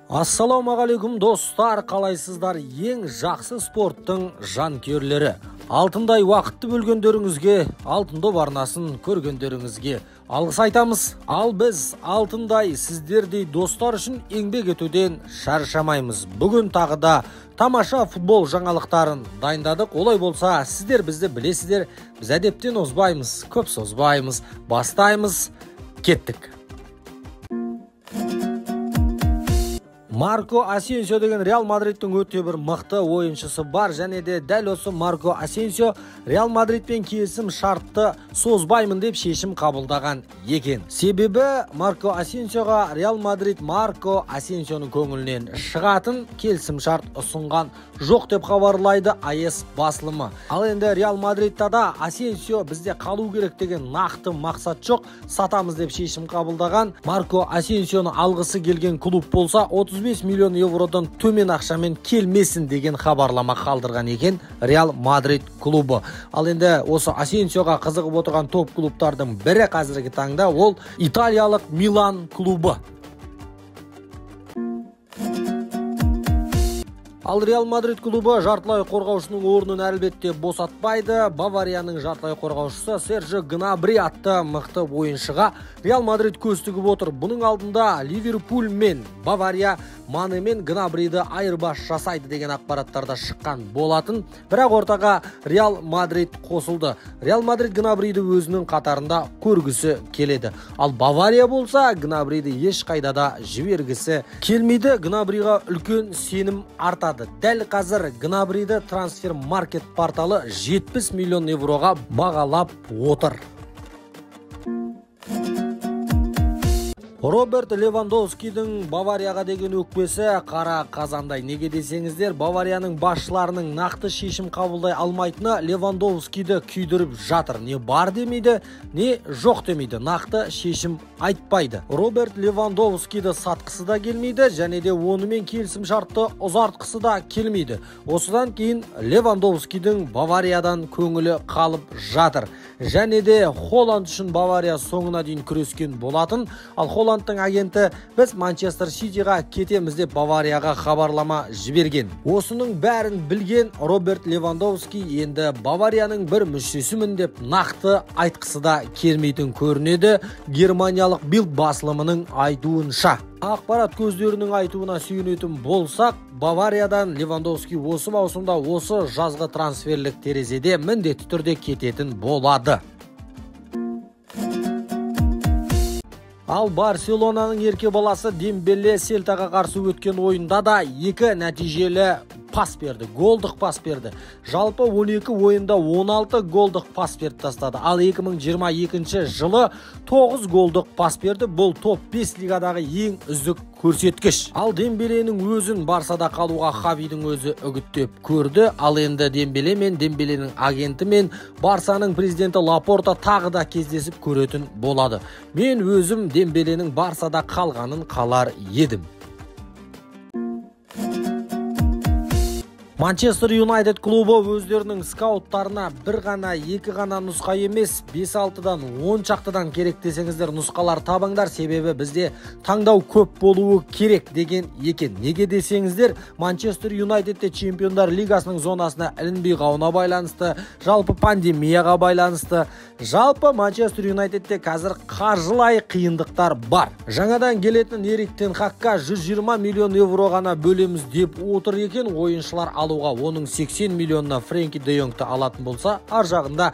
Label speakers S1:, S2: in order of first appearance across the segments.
S1: Ассалаумағалейкум достар, қалайсыздар? Ең жақсы спорттың жанкүйерлері. Алтындай уақытты бөлгендеріңізге, Алтын доп арнасын көргендеріңізге алғыс айтамыз. Ал біз алтындай сіздердей достар үшін еңбек етуден шаршамаймыз. Бүгін тағы да тамаша футбол жаңалықтарын дайындадық. Олай болса, сіздер бізді білесіздер, біз әдептен озбаймыз, көп созбаймыз, бастаймыз, кеттік. Марко Асенсио деген Реал Мадридтің өте бір мықты ойыншысы бар, және де дәл осы Марко Асенсио Реал Мадридпен келісім шартты созбаймын деп шешім қабылдаған екен. Себебі Марко Асенсиоға Реал Мадрид Марко Асенсионың көңілінен шығатын келісім шарт ұсынған жоқ деп хабарлайды АЭС басылымы. Ал енді Реал Мадридта да Асенсио бізде қалу керек деген нақты мақсат жоқ, сатамыз деп шешім қабылдаған. Марко Асенсионы алғысы келген клуб болса 35 миллион евродан төмен ақшамен келмесін деген хабарлама қалдырған екен Реал Мадрид клубы. Ал енді осы Асенсиоға қызығып отырған топ клубтардың бірі қазіргі таңда ол италиялық Милан клубы. Ал Реал Мадрид клубы жартылай қорғаушының орнын әлбетте босатпайды. Баварияның жартылай қорғаушысы Серджо Гнабри атты мықты ойыншыға Реал Мадрид көз тігіп отыр. Бұның алдында Ливерпуль мен Бавария Мане мен Гнабриді айырбас жасайды деген ақпараттарда шыққан болатын. Бірақ ортаға Реал Мадрид қосылды. Реал Мадрид Гнабриді өзінің қатарында көргісі келеді. Ал Бавария болса Гнабриді ешқайда да жібергісі келмейді. Гнабриға үлкен сенім артады. Дәл қазір Гнабриді трансфер маркет порталы 70 миллион евроға бағалап отыр. Роберт Левандовскийдің Баварияға деген өкпесі қара қазандай. Неге десеңіздер, Баварияның басшыларының нақты шешім қабылдай алмайтыны Левандовскийді күйдіріп жатыр. Не бар демейді, не жоқ демейді, нақты шешім айтпайды. Роберт Левандовскийді сатқысы да келмейді, және де онымен келісім шартты ұзартқысы да келмейді. Осыдан кейін Левандовскийдің Бавариядан көңілі қалып жатыр. Және де Холланд үшін Бавария соңына дейін күрескен болатын. Ал Холландтың агенті біз Манчестер Ситиға кетеміз деп Баварияға хабарлама жіберген. Осының бәрін білген Роберт Левандовский енді Баварияның бір мүшесімін деп нақты айтқысы да келмейтін көрінеді, германиялық Bild басылымының айтуынша. Ақпарат көздерінің айтуына сүйенетін болсақ, Бавариядан Левандовский осы маусымда, осы жазғы трансферлік терезеде міндетті түрде кететін болады. Ал Барселонаның ерке баласы Дембеле Сельтаға қарсы өткен ойында да екі нәтижелі пас берді, голдық пас берді. Жалпы 12 ойында 16 голдық пас беріп тастады. Ал 2022 жылы 9 голдық пас берді. Бұл топ 5 лигадағы ең үздік көрсеткіш. Ал Дембеленің өзін Барсада қалуға Хавидің өзі үгіттеп көрді. Ал енді Дембеле мен Дембеленің агенті мен Барсаның президенті Лапорта тағы да кездесіп көретін болады. Мен өзім Дембеленің Барсада қалғанын қалар едім. Манчестер Юнайтед клубы өздерінің скауттарына бір ғана, екі ғана нұсқа емес, 5-6-дан, 10 шақтыдан керек десеңіздер нұсқалар табыңдар, себебі бізде таңдау көп болуы керек деген екен. Неге десеңіздер, Манчестер Юнайтедте Чемпиондар Лигасының зонасына ілінбей қалуына байланысты, жалпы пандемияға байланысты, жалпы Манчестер Юнайтедте қазір қаржылай қиындықтар бар. Жаңадан келетін Эрик тен Хагқа 120 миллион евро ғана бөлеміз деп отыр екен. Ойыншылар алуға оның 80 миллионына Фрэнки де Йонгты алатын болса, ар жағында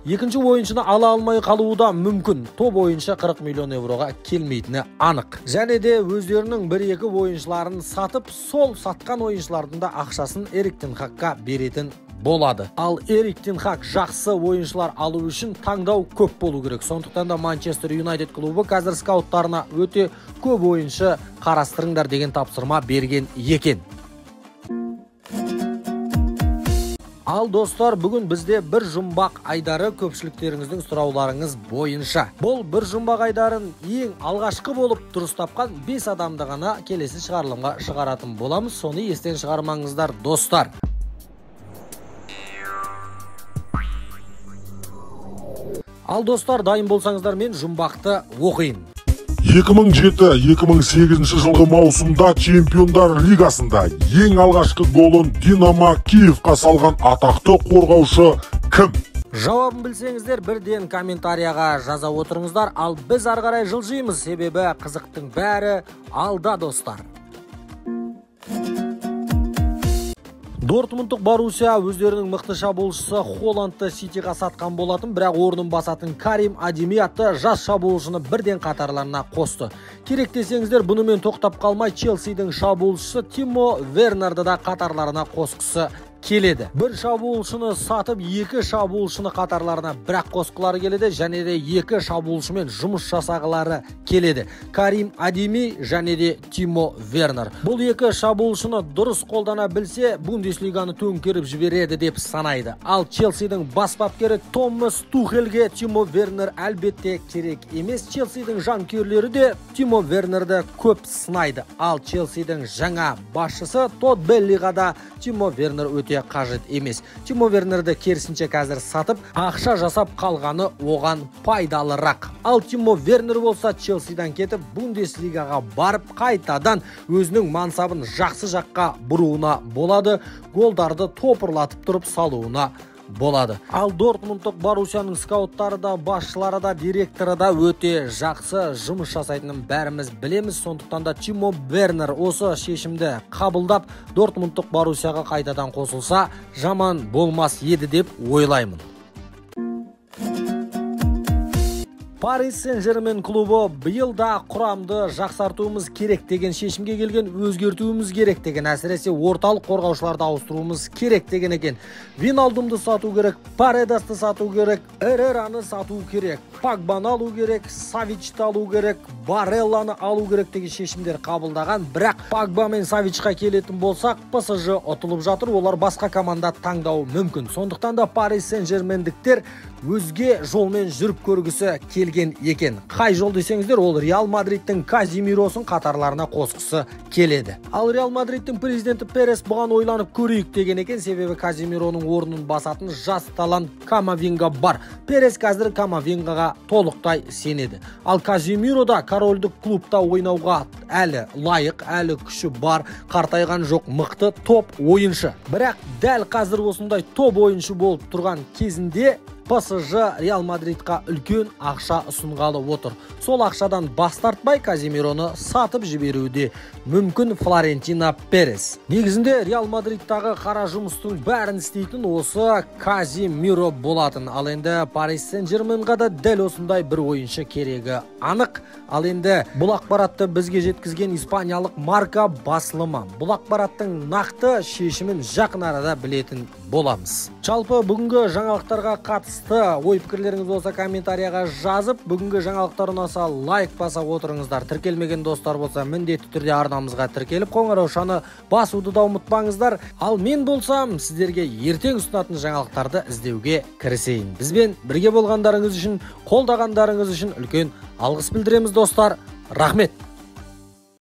S1: екінші ойыншыны ала алмай қалуы да мүмкін. Топ ойыншы 40 миллион евроға келмейтіні анық. Және де өздерінің бір-екі ойыншыларын сатып, сол сатқан ойыншылардың да ақшасын Эрик тен Хагқа беретін болады. Ал Эрик тен Хаг жақсы ойыншылар алу үшін таңдау көп болу керек. Сондықтан да Манчестер Юнайтед клубы қазір скауттарына өте көп ойыншы қарастырыңдар деген тапсырма берген екен. Ал достар, бүгін бізде бір жұмбақ айдары көпшіліктеріңіздің сұрауларыңыз бойынша. Бұл бір жұмбақ айдарын ең алғашқы болып дұрыс тапқан 5 адамды ғана келесі шығарылымға шығаратын боламыз. Соны естен шығармаңыздар, достар. Ал достар, дайын болсаңыздар, мен жұмбақты оқиын.
S2: 2007-2008 жылғы маусымда Чемпиондар Лигасында ең алғашқы голын Динамо Киевқа салған атақты қорғаушы кім?
S1: Жауабын білсеңіздер, бірден комментарияға жаза отырыңыздар. Ал біз ары қарай жылжимыз, себебі қызықтың бәрі алда, достар. Дортмундтық Боруссия өздерінің мықты шабуылшысы Холландты Ситиға сатқан болатын, бірақ орнын басатын Карим Адеми атты жас шабуылшыны бірден қатарларына қосты. Керек десеңіздер, бұнымен тоқтап қалмай Челсидің шабуылшысы Тимо Вернерді да қатарларына қосқысы келеді. Бір шабуылшыны сатып, екі шабуылшыны қатарларына бірақ қосқылары келеді, және де екі шабуылшымен жұмыс жасағылары келеді. Карим Адеми және де Тимо Вернер. Бұл екі шабуылшыны дұрыс қолдана білсе, Бундеслиганы төңкеріп жібереді деп санайды. Ал Челсидің бас бапкері Томас Тухельге Тимо Вернер әлбетте керек емес. Челсидің жанкүйерлері де Тимо Вернерді көп сынайды. Ал Челсидің жаңа басшысы Тодд Беллиға да Тимо Вернер өте қажет емес. Тимо Вернерді керісінше қазір сатып, ақша жасап қалғаны оған пайдалырақ. Ал Тимо Вернер болса Челсидан кетіп, Бундеслигаға барып қайтадан өзінің мансабын жақсы жаққа бұруына болады, голдарды топырлатып тұрып салуына болады. Ал Дортмундтық Боруссияның скауттары да, басшылары да, директоры да өте жақсы жұмыс жасайтынын бәріміз білеміз. Сондықтан да Тимо Вернер осы шешімді қабылдап, Дортмундтық Боруссияға қайтадан қосылса, жаман болмас еді деп ойлаймын. Париж Сен-Жермен клубы биыл да құрамды жақсартуымыз керек деген шешімге келген, өзгертуіміз керек деген, әсіресе орталық қорғаушыларды ауыстыруымыз керек деген екен. Виналдумды сату керек, Паредасты сату керек, Эрераны сату керек, Погбаны алу керек, Савичті алу керек, Барелланы алу керек деген шешімдер қабылдаған. Бірақ Погба мен Савичқа келетін болсақ, ПСЖ ұтылып жатыр, олар басқа команда таңдауы мүмкін. Сондықтан да Париж Сен-Жермендіктер өзге жолмен жүріп көргісі келген екен. Қай жол десеңіздер, ол Реал Мадридтің Казимиросын қатарларына қосқысы келеді. Ал Реал Мадридтің президенті Перес бұған ойланып көрейік деген екен, себебі Казимироның орнын басатын жас талант Камавинга бар. Перес қазір Камавингаға толықтай сенеді. Ал Казимиро да корольдік клубта ойнауға әлі лайық, әлі күші бар, қартайған жоқ, мықты топ ойыншы. Бірақ дәл қазір осындай топ ойыншы болып тұрған кезінде ПСЖ Реал Мадридқа үлкен ақша ұсынғалы отыр. Сол ақшадан бас тартпай Казимироны сатып жіберуде мүмкін Флорентино Перес. Негізінде Реал Мадридтағы қара жұмыстың бәрін істейтін осы Казимиро болатын. Ал енді Париж Сен-Жерменға да дәл осындай бір ойыншы керегі анық. Ал енді бұл ақпаратты бізге жеткізген испаниялық Марка басылымы. Бұл ақпараттың нақты шешімін жақын арада білетін боламыз. Жалпы бүгінгі жаңалықтарға қатысты ой пікірлеріңіз болса комментарияға жазып, бүгінгі жаңалықтар ұнаса лайк баса отырыңыздар. Тіркелмеген достар болса міндетті түрде арнамызға тіркеліп, қоңыраушаны басуды да ұмытпаңыздар. Ал мен болсам сіздерге ертең ұсынатын жаңалықтарды іздеуге кірісейін. Бізбен бірге болғандарыңыз үшін, қолдағандарыңыз үшін үлкен алғыс білдіреміз, достар. Рахмет.